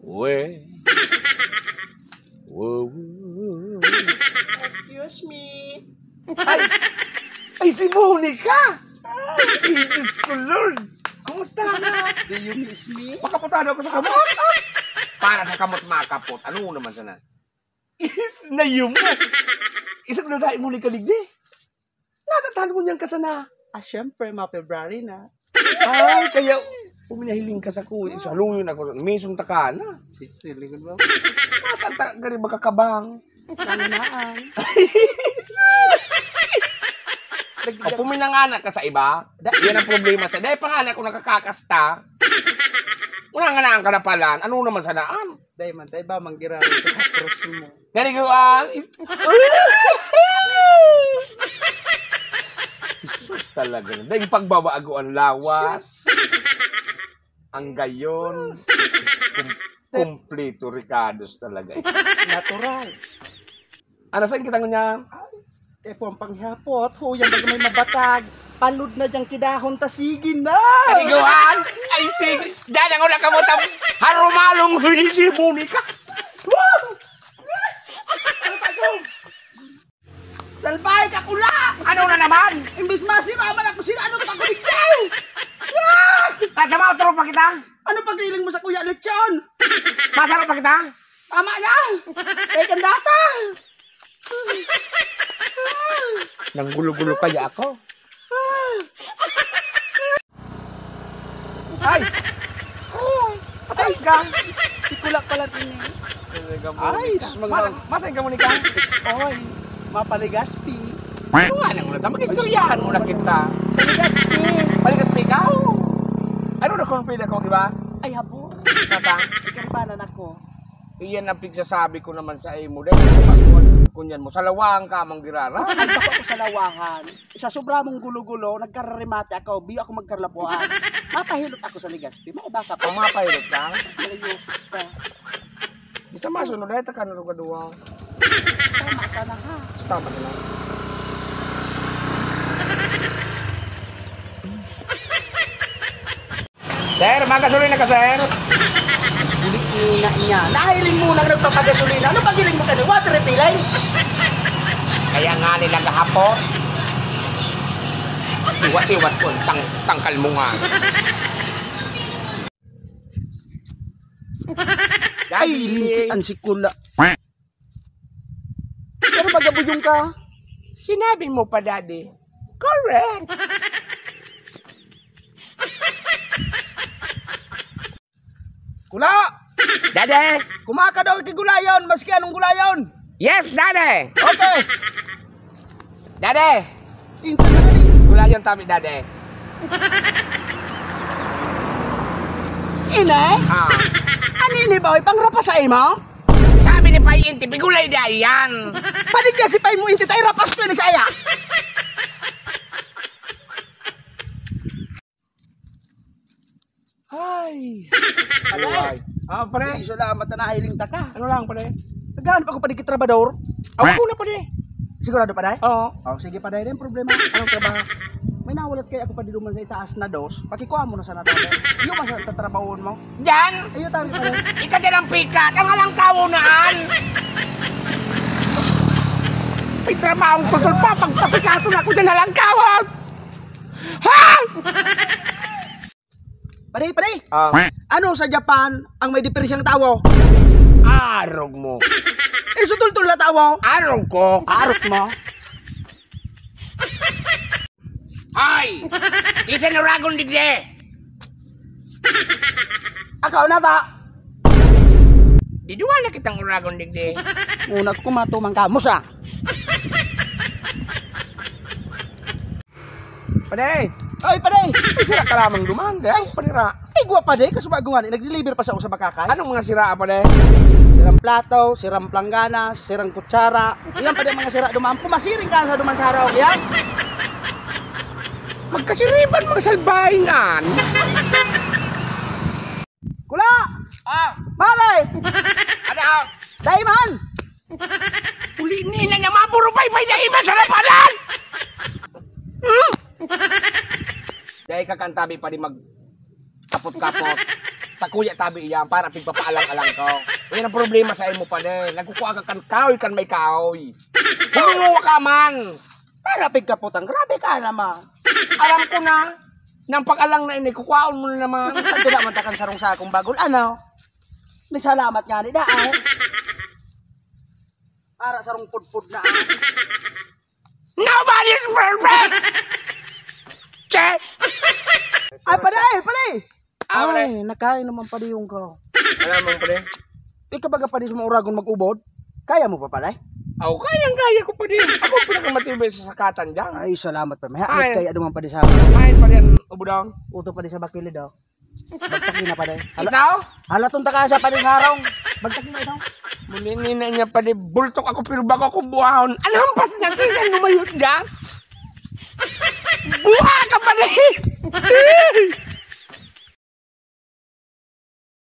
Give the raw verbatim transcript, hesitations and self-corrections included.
We. Wo, wo. Excuse me. Ay! Ay, si Monica! Ay, Diyos ko, Lord! Kumusta na? Do you miss me? Makaputado ako sa kamot. Para sa kamot makapot. Ano naman sana? Is na yun mo. Isang na dahil mo ni kaligdi. Natatalo mo niyan ka sana. Ah, syempre, mga February na. Ay, kaya uminahiling ka sa kuya. Sa luyo na ko. Misong taka na. Sisilingon mo. Nasaan ta gari magkakabang? Nanganaan. O, puminanganak ka sa iba? Da- Yan ang problema sa. Dahil panganak ko nakakakasta. Unanganaan ka na pala. Ano naman sanaan? Dai man, ta iba man giraray sa kapros mo. Nariguan! Is- Jesus talaga. Dahil pagbabago ang lawas. Ang gayon. Kum- kumplito, Ricardos talaga. Natural. Ano, saan kita ngunyan? Kaya po ang panghapot, huyang baga may mabatag. Palud na diyang kidahon ta, sige na! Kaliguan! Ay, sige! Diyan ang una ka mo tam-, harumalong huwisi, Monica! Woo! Salbahe ka, Kula! Ano na naman? Imbis masira man ako, sira ano pa ko digdaw! Ah! At sa mga tropa kita? Ano paghiling mo sa kuya lechon? Masarap pa kita? Tama na! Kaya kang data! Nanggulo-gulo kaya ako. Ay! Ay! Patay ka! Si Kulak pala din eh. Ay, sus, mga Masa-, masay ka mo ni ka? Oy, mapaligaspi. Ano nga nang ulat? Mag-istoryahan mo na kita. Sa Ligaspi. Paligaspi ka? Oo. Ano na kung pila ko, di ba? Ay, habo. Tata? Ikaribanan ako. Iyan ang pigsasabi ko naman sa imo. Dahil sa pagkuhan, kunyan mo, sa lawahan ka amang girara. Ay, bako ako sa lawahan. Sa sobra mong gulo-gulo, nagkararimate ako, biyo ako magkarlapuan. Mapahilot ako sa Ligaspi. May baka pa. Ang mapahilot lang? Malayos ka. Di sa masunod, ay, taka na lugaduwa. Tama sana, ha? Tama na lang. Sir, magasolina ka, sir? Uli ina niya. Nahiling mo nang nagpapagasolina. Ano pag hiling mo ka ni water refilling? Kaya nga ni naghahapon. Siwat-siwat ko, tang-, tangkal mo nga. Ay, lintian si Kula. Pero magabuyong ka. Sinabi mo pa, Daddy. Correct. Kula! Daddy! Kumaka daw ki gulayon, maski anong gulayon. Yes, Daddy! Okay. Daddy! Inta na rin. Gulayon tami, Daddy. Ine? Ah. Ano ini ba? Ipangrapa sa imo? Sabi ni Pay Inti, pigulay di ayan. Panig na si Pay mo, Inti, tayo rapas ko ini sa iya. Ay. Ano, Ay. Ay. Ah, pare. Ay, salamat na nahiling ta ka. Ano lang, pare? Naghahanap ako pa digit trabador. Ako na, pare. Sigurado, pare? Oo. Oh, sige, pare. Ano yung problema? Anong trabaho? May nawalat kayo ako pa di duman sa itaas na dos. Pakikuha mo na sana, pare. Yung mas tatrabahon mo. Diyan? Ayun, tama, pare. Ika dyan ang pikat. Ang halangkaw na an. May trabahong putol pa. Pagpapikaso na ako dyan, halangkawan. Ha? Pare, pare. Ah. Ano sa Japan ang may diferensyang tawo? Arog mo. Eh, sutultol na tawo. Arog ko. Arog mo. Ay! Bisan uragon digdi! Ako na ta! Diduwa na kitang uragon digdi. Una ko matumang ka. Musa! Pare! Ay, pare! May sira ka lamang duman, dahil panira. Igwa, pare, kasubago nga ni, nag-deliver pa sa usa bakakay. Anong mga sira, pare? Sirang plato, sirang planggana, sirang kutsara. Iyan, pare, mga sira duman. Pumasiring ka sa duman sa harong, yan. Magkasiriban, mga salbahingan. Kula! Ah! Malay! Ano? Daiman! Uli ni na niya, maburupay, may daiman sa lapanan! Hmm? Dai ka kantabi pa di mag kapot-kapot. Sa kuya tabi iyan, para pigpapaalang-alang ko. Yan ang problema sa imo, padi. Nagkukua ka kan kahoy, kan may kahoy. Humingo ka man! Para pigkaputang, grabe ka naman. Alam ko na, nang pag-alang na ini, kukuhaon mo na naman. Tanto naman ta kan sarong sakong bagol, ano? May salamat nga ni daan. Para sarong pudpud na, ah. Nobody is perfect! Che! Ay, padi, padi! Ah, wala. Ay, nakain naman padi yung ko. Alam mo, padi? Ikaw baga padi sa mga uragon mag-ubod? Kaya mo pa pala eh? Aw, kayang-kaya ko, padi. Ako ang pinakamatibay sa sakatan dyan. Ay, salamat pa. May Ay. Hangit kaya duman padi sa Ay, padi ang ubodang. Uto padi sa bakilid, oh. Bagtaki na padi. Hala, Ikaw? Halaton ta kaya siya padi sa harong. Bagtaki na ito. Muli ni na niya, padi. Bultok ako, pero bago ako buhahon. Ano ang pas na kita lumayo dyan? Buha ka, padi!